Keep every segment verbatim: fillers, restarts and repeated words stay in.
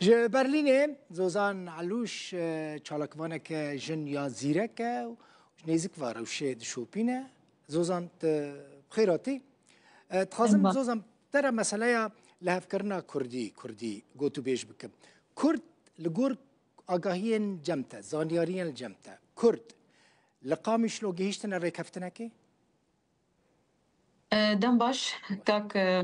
Ji Berlînê Zozan Elûş, e, çalakvaneke jin ya zîrek e û ji nêzik va rewşê dişopîne. Zozan, tu bi xêr hatî. E, dixwazim, Zozan, te re meseleya lihevkirina kurdî, kurdî gotûbêj bikim. Kurd li gor agahiyên cem te, zanyariyên li cem te, kurd li Qamişlo gihîştine rêkeftinekê? E, dem baş, kak, e,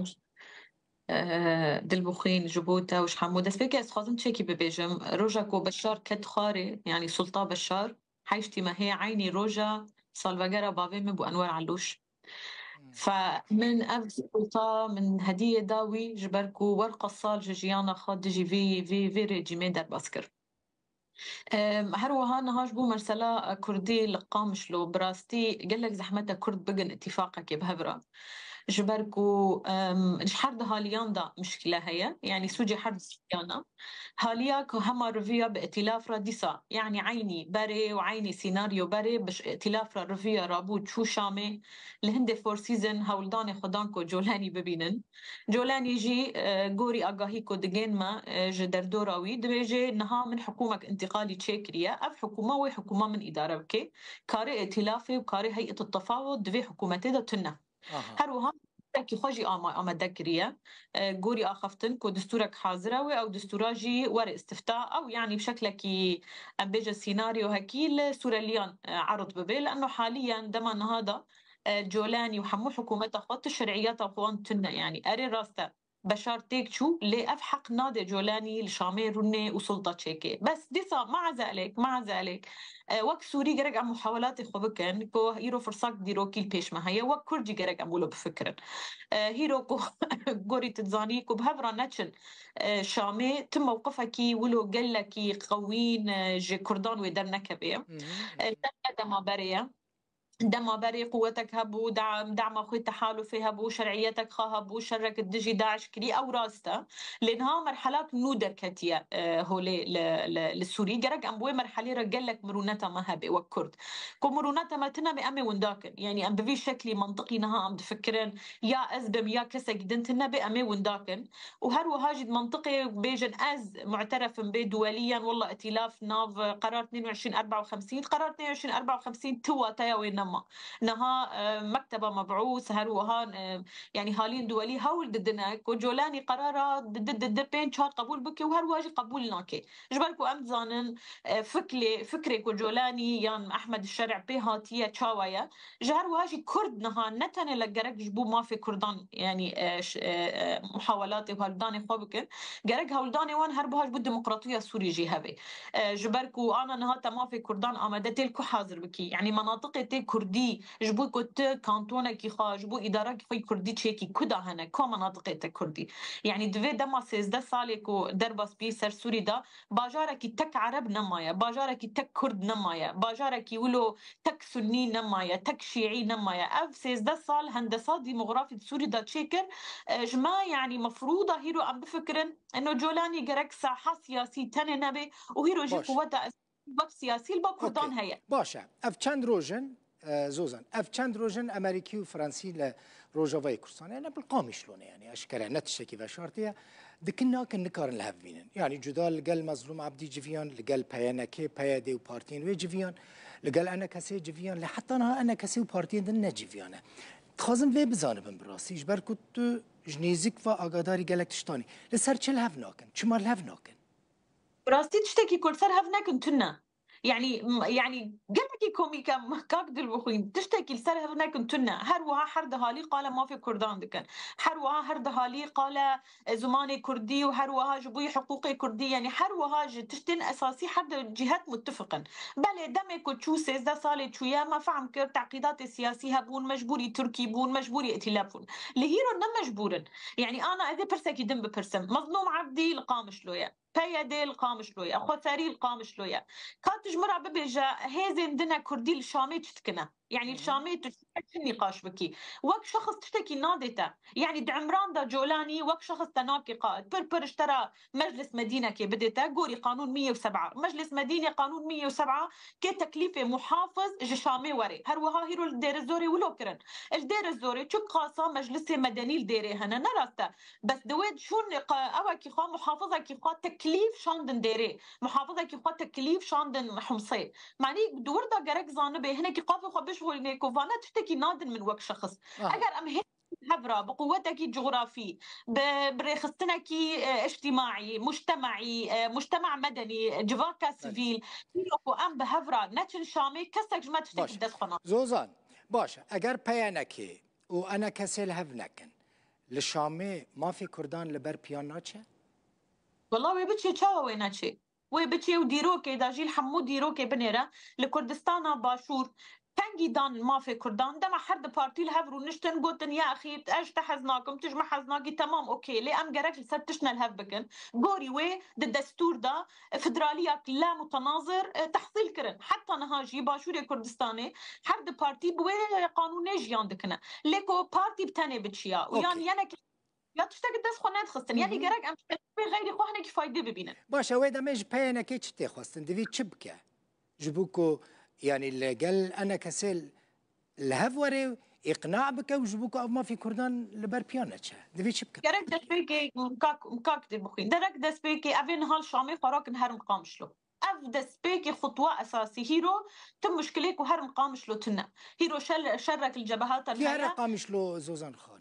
e, Dilbixwîn, ji bo te û ji hemû. Destpêkê ez dixwazim çekî bibêjim. Roja ku Beşar ket xwarê, yanî Sulta Beşar, heştî mehê eynî roja salvegera bavê min bû Enwer Elûş. Fe min ev sulta min hediyê da wî, ji ber ku werqa sal ji jiyana xwe dijî vê, vê, vê rejîmê derbas kir. Em, her wiha niha ji bo mesela, e, Kurdî li Qamişlo, bi rastî gelek zehmet e Kurd bigin îtîfaqekê bi hev re. Ji ber ku, em, ji her du haliyan de mişkile heye, yanî sûcê her du haliyan e. Haliya ku hema riviya bi îtîlaf re dîsa, yanî eynî berê û eynî senaryo berê bi ş-, îtîlaf re riviya rabû çû Şamê, li hindê Four Season hewldanê xwe dan ku Colanî bibînin. Colanî jî, e, gorî agahî ku digên me, e, ji derdora wî, dibêje niha min hikûmek întîqalî çêkiriye, ev hikûma wê hikûma min îdare bike. Karê îtîlafê û karê heyet tefawut di vê hikûmetê de tune. Aha. Her wiha destûrekî xwe jî ama-, amade kiriye. E, gorî axaftin ku destûrek hazir e wê ew destûra jî were îstifta ew, yanî bi şeklekî, em bêjin, senaryohekî li Sûreliyan, e, erd bibe. Li eno haliyen dema niha de, e, Colanî û hemû hikûmeta xwe tu şer'iyeta xwe wan tune, yanî erê rast e. Beşar têk çû, lê ev heq nade Colanî li Şamê rûnê û sulta çêke. Bes dîsa, maezelek, maezelek, e, wek Sûrî gerek em muhawelatê xwe bikin, ku îro firsak dîrokî li pêş me heye, wek Kurd jî gerek em wilo bifikirin. E, hîro ku gorî tu dizanî ku bi hev re neçin, e, Şamê, tu mewqifekî wilo gelekî qewîn, e, ji Kurdan wê dernekeve. Mhm, mhm. E, dema berê ye. Dema berê quwetek hebû, da-, dema xwe tehalufê hebû, şer'iyetek xwe hebû, şerek dijî DAIŞ kirî, ew rast e. Lê niha merhelat nû derketiye, e, holê li, li, li Sûrî. Gerek em bi wê merhelê re gelek mirûneta me hebe wek Kurd. Ku mirûneta me tune be, em ê winda kin. Yanî em bi vî şeklî mantiqî niha em difikirin, ya ez bim, ya kesek din tune be, em ê winda kin. Û her wiha jî di mantiqê bêjin ez mu'teref im bê duweliyan, wela îtîlaf nav, e, Qerar tnên û eşrîn erba û xemsîn, Qerar tnên û eşrîn erba û xemsîn tu wateya wê nema. Niha, e, Mekteba Meb'ûs her wiha, e, yanî haliyên duwelî hewl didine ku Colanî qerara di, di, di, di pênc çar qebûl bike û her wiha jî qebûl nake. Ji ber ku em dizanin, e, fikrê, fikrê ku Colanî yan Ehmed Şer'î pê hatiye çawa ye, ji her wiha jî Kurd niha ne tenê li gerek ji bo mafê Kurdan, yanî, e, ş-, e, e, muhawelatê û hewldanê xwe bikin, gerek hewldanê wan her wiha ji bo demokratiya Sûrî jî hebe. E, ji ber ku ana niha te mafê Kurdan amade tê li ku hazir bikî? Yanî menatiqê tê Kurdî ji bo ku tu kantonekî xwe, ji bo îdarekî xwe yî Kurdî çêkî ku da hene? Ku menatiqê te Kurdî? Yanî di vê dema sêzdeh salê ku derbas bî ser Sûrî de, bajarekî tek Ereb nemaye, bajarekî tek Kurd nemaye, bajarekî wilo tek Sunnî nemaye, tek Şîî nemaye. Ev sêzdeh sal hendesa demografî di Sûrî de çêkir. E, ji me, yanî, mefrûda hîro em bifikirin, eno Colanî gerek saha siyasî tenê nebe û hîro jî Baş. quweta wek siyasî li ba Kurdan Okey. heye. Baş e. Ev çend roj in, e, Zozan, ev çend roj in Amerîkî û Fransî li Rojavayê Kurdistanê, ne bil Qamişlo ne, yanî eşkere ne tiştekî veşartî ye. Dikin nakin nikarin li hev bînin. Yanî cuda li gel Mezlûm Ebdî civiyan, li gel P Y N K, P Y D û partiyên wê civiyan, li gel E N K S civiyan, lê heta niha E N K S û partiyên din ne civiyan e. Dixwazim vê bizanibim bi rastî, ji ber ku tu ji nêzik ve agadarî gelek tiştanî. Li ser çi li hev nakin? Çima li hev nakin? Bi rastî tiştekî ku li ser hev nekin tune. Yanî, m-, yanî gelekî komîk e, m-, kak Dilbixwîn, tiştekî li ser hev nekin tune. Her wiha her di halî qala mafê Kurdan dikin. Her wiha her di halî qala, e, zimanê Kurdî û her wiha ji bo yî hiqûqê Kurdî, yanî her wiha ji tiştên esasî her di cihet muttifiq in. Belê demê ku çû sêzdeh salê çûye, me fehm kir, teqîdatê siyasî hebûn, mecbûrî Tirkî bûn, mecbûrî îtîlaf bûn. Lê hîro ne mecbûr in. Yanî ana ez ê pirsekî din bipirsim. Mezlûm Ebdî li Qamişlo ye. P Y D li Qamişlo ye, Xweserî li Qamişlo ye. Ka tu ji min re bibêje, hêzên din e Kurdî li Şamê çi dikine? Yani Şamê tu çi nîqaş bikî? Wek şexs tiştekî nadê te. Yani di Imran da Colanî wek şexs te nakê qaet. Pir pir ji te re Meclis Medînekê bidê te, gorî Qanûn mî yew seba. Meclis Medînê Qanûn mî yew seba kê teklîfê muhafiz ji Şamê were. Her wiha hîro li Dêrezorê wilo kirin. Li Dêrezorê çi qasa meclisê medenî li Dêrê hene, ne rast e. Bes di wê çûn qe-, ewekî xwe, muhafizekî xwe teklîf şandin Dêrê. Muhafizekî xwe teklîf şandin Humsê. Manî di wir de gerek zanibê, hinekî qafê xwe bişxulînê ku vana tiştekî nadin min wek şexs. Aha. Eger em hê hev re bi quwetekî cografî, bi, bi rêxistinekî, e, îctîmaî, mujtemaî, e, mujtema medenî, civaka Belê. sivîl, îro ku em bi hev re neçin Şamê, kesek ji me tiştekî Baş. bi dest xwe nade. Zozan, baş, eger P Y N K û E N K S li hev nekin, li Şamê mafê Kurdan li ber piyan naçe? Wela wê biçê, çawa wê neçê? Wê biçê û dîrokê de jî, li hemû dîrokê binêre, li Kurdistana Başûr kengî dan mafê Kurdan. Dema her di partî li hev rûniştin, gotin, ya exî, ez ji te hez nakim, tu ji min hez nakî, temam, okey. Lê em gerek li ser tiştine li hev bikin. Gorî wê di destûr de federaliya la mutenazir, e, tehsîl kirin. Heta niha jî Başûrê Kurdistanê her di partî bi wê qanûnê jiyan dikine. Lê ku partî bi tenê biçiya û yan Okey. yenek ya tiştek dest xwe nedixistin. Yanî Hı hı. gerek em ji tecrûbê xeyrî xwe hinekî faydê bibînin. Baş e, wê demê ji P Y N K çi tê xwestin? Divî çi bike? Ji bo ku, yanî li gel E N K S li hev were û îqna bike û ji bo ku ev mafî Kurdan li ber piya neçe. Divî çi bike? Gerek destpêkê kak, kak dê bixwîn. Gerek destpêkê evê niha li Şamê xwe rakin herin Qamişlo. Ev destpêkê xutwa esasî. Hîro tu muşkilê ku herin Qamişlo tune. Hîro şer, şerrek li cebehatan Kî here heye. Qamişlo, Zozan Xan?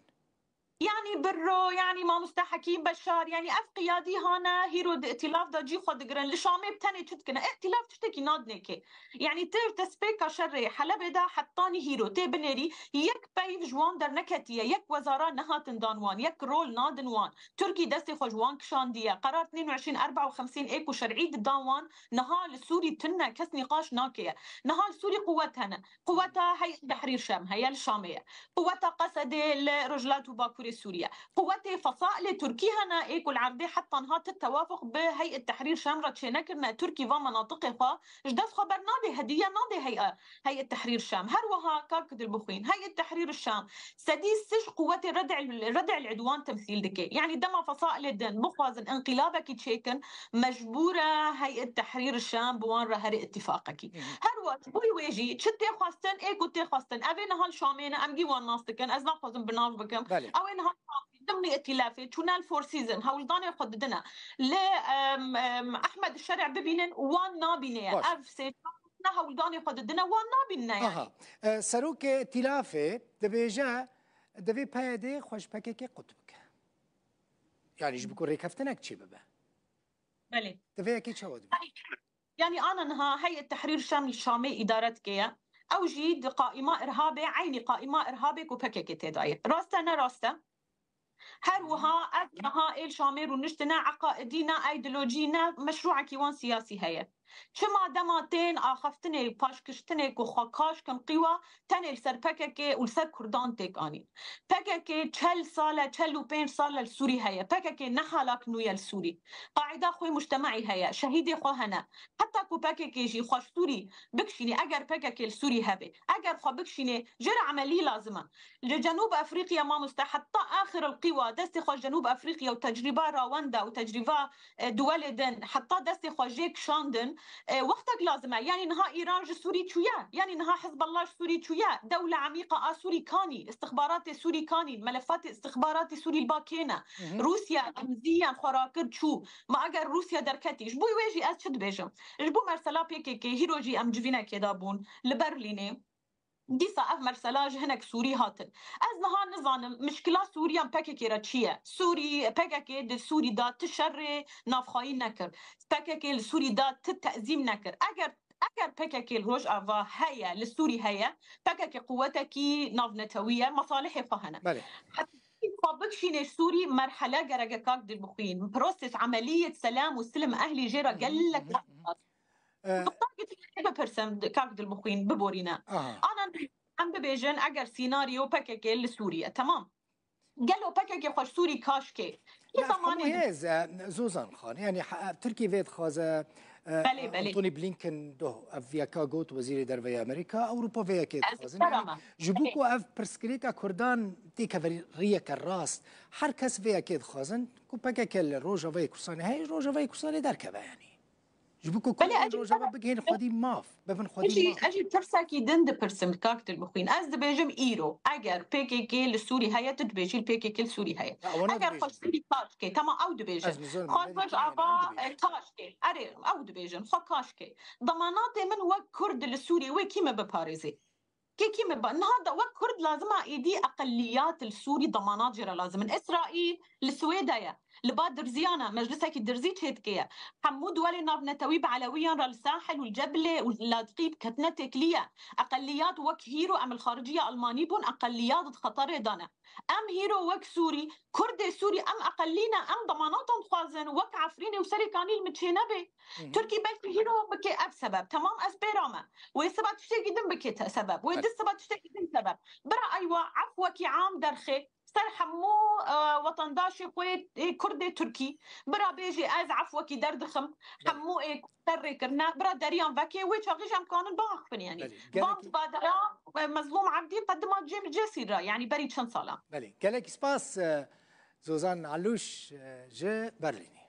Yanî Birro, yanî mamoste Hekîm Beşar, yanî ev qiyadî hane, hîro di îtîlaf de cî xwe digirin. Li Şamê bi tenê çi dikine? Îtîlaf tiştekî nadinê kê. Yanî tu destpêka şerê Helebê de hetanî hîro tê binêrî, yek peyv ji wan derneketiye, yek wezara nehatin dan wan, yek rol nadin wan. Tirkî destê xwe ji wan kişandiye. Qerar tnên û eşrîn erba û xemsîn ê ku şer'î dida wan, niha li Sûrî tune, kes nîqaş nake ye. Niha li Sûrî quwet hene. Quweta Heyet Tehrîr Şam heye, li Şamê ye. Quweta Qesedê li Rojhilat û Bakurê Sûrî ye. Quwetê fesailê Tirkî hene, ê ku li erdê heta niha ti tewafuq bi Heyet Tehrîr Şam re çênekirine. Tirkî va menatiqê xwe ji dest xwe bernadê, hediye nadê heye, Heyet Tehrîr Şam. Her wiha kak Dilbixwîn, Heyet Tehrîr Şam sedî sih quwetê Red'il, Red'il Idwan temsîl dike. Yanî dema fesailê din bixwazin inqilabekî çêkin, mecbûr e Heyet Tehrîr Şam bi wan re here îtîfaqekî. Hı hı. Her wiha ji bo wê jî çi tê xwestin, ê ku tê xwestin, ev ê niha li Şamê ne, em gî wan nas dikin, ez naxwazim bi nav bikim. Belê. Ew ê niha dimnî îtîlafê, çûne li Four Season, hewldanê xwe didine. Li, em, em, Ehmed Şerî bibînin, wan nabîne ye. Baş. Ev sê ne hewldanê xwe didine, wan nabînine yani. Aha. E, Serokê Îtîlafê dibêje, divê P Y D xwe ji P K K qut bike. Yani ji bo ku rêkeftinek çê bibe. Belê. Divê yekê çawa dibe? Yani ana niha Heyet Tehrîr Şam li Şamê îdare dike ye. Ew jî di qaîma irhabê, eynî qaîma irhabê ku P K K tê de ye. Rast e, ne rast e? Her wiha ev niha ê li Şamê rûniştine, eqaidî ne, îdeolojî ne, meşrûekî wan siyasî heye. Çima dema tên axaftinê, paşkiştinê ku xwe kaş kin qîwa, tenê li ser P K K û li ser Kurdan têk anîn. P K K çel sal e, çel û pênc sal e li Sûrî heye. P K K ne halak nû ye li Sûrî. Qaîda xwê mujtemaî heye, şehîdê xwe hene. Heta ku P K K jî xwe ji Sûrî bikişînê, eger P K K li Sûrî hebe, eger xwe bikişînê, jê re emelî lazim e. Li Cenûb Efrîqya, mamoste, heta axir el qîwa destê xwe Cenûb Efrîqya û tecrîba Rawenda û tecrîba, e, duwelê din, heta destê xwe jê kişandin, e, wextek lazim e. Yanî niha Îran ji Sûrî çûye, yanî niha Hizbullah ji Sûrî çûye, dewle emîqa a Sûrî kanî, istixbaratê Sûrî kanî, melefatê istixbaratê Sûrî li ba kê ne? Hı hı. Rûsya emziyan xwe rakir çû. Ma eger Rûsya derketî, ji bo wê jî ez çi dibêjim? Ji bo mesela P K K, hîro jî em civînekê de bûn li Berlînê. Dîsa ev mesela ji hinek Sûrî hatin. Ez niha nizanim mişkila Sûriyan P K K re çi ye? Sûrî, P K K di Sûrî de ti şerê navxwayî nekir. P K K li Sûrî de ti tezîm nekir. Eger, eger P K K li Rojava heye, li Sûrî heye, P K K quwetekî navnetewî ye, mesalihê xwe hene. Belê. Heta xwe bikişîne Sûrî, merhele gereke kak Dilbixwîn. Proses, emeliyet selam û silim ehlî jê re gelek Hı hı hı hı. E, Nuqtakê din ê bipirsim, kak Dilbixwîn, biborîne. Aha. Ana em bibêjin, eger sînaryo P K K li Sûriye, temam. Gelo P K K xwe ji Sûrî kaş kê? Kî Ya, hemû zamanê heye ez, e, Zozan Xan. Yani ha, Tirkiye vê dixwaze, e, Belê, belê. Antony Blinken doh ev yeka got, wezîrê derve yê Amerîka, Ewropa vê yekê Ez dixwazin. dikara Yani me. ji bo Belê. ku ev pirsgirêka Kurdan têkeve riyeke rast, her kes vê yekê dixwazin ku P K K li Rojavayê Kurdistanê heye, Rojavayê Kurdistanê derkeve yani. Ji bo ku Belê, Kurdan ez jî Rojava bigihên xwedî maf, bibin xwedî Ez jî, maf. ez jî pirsekî din dipirsim, kak Dilbixwîn. Ez dibêjim îro, eger P K K li Sûrî heye, tu dibêjî li P K K li Sûrî heye. Ya, wana Eger xwe dibêjin. Sûrî kaş kê, tamam, ew dibêjin. Ez nizanim, Xwe belê Kurd ki yani, ava ew dibêjin. e, kaş kê. Erê, ew dibêjin. Xwe kaş kê. Demanatê min wek Kurd li Sûrî wê kî me biparêzê? Kê kî me ba? Niha da wek Kurd lazim a êdî eqeliyat li Sûrî demanat jê re lazim in. Îsraîl li Swêde ye. Li ba dirziyan e, meclisekî dirzî çêdike ye. Hemû duwelê navnetewî bi Elewiyan re li Sahil û li Cebilê û li Ladqî ketine têkilî ye. Eqeliyat wek hîro em li xariciya Almanî bûn, eqeliyat di xeterê de ne. Em hîro wek Sûrî, Kurdê Sûrî em eqelî ne, em demanatan dixwazin, wek Efrînê û Serêkanî li min çênebê. Tirkî belkî hîro bike ev sebeb. Temam, ez pê re me. Wê siba tiştekî din bike te sebeb. Wê Evet. di siba tiştekî din sebeb. Bira eywa efwekî am derxê ser hemû, e, wetendaşê xwe yê Kurdê Tirkî. Bira bêjê ez efwekî derdixim. Hemû ê Kurd derrê kirine. Bira deriyan vekê. Wê çaxî jî em kanin biaxifin yani. Belê. Van Gelekî, badera, e, Mezlûm Ebdî qedima Cem Cesîr re. Yani berî çend salan. belê. Gelekî spas, e, Zozan Alûş, e, ji Berlînê.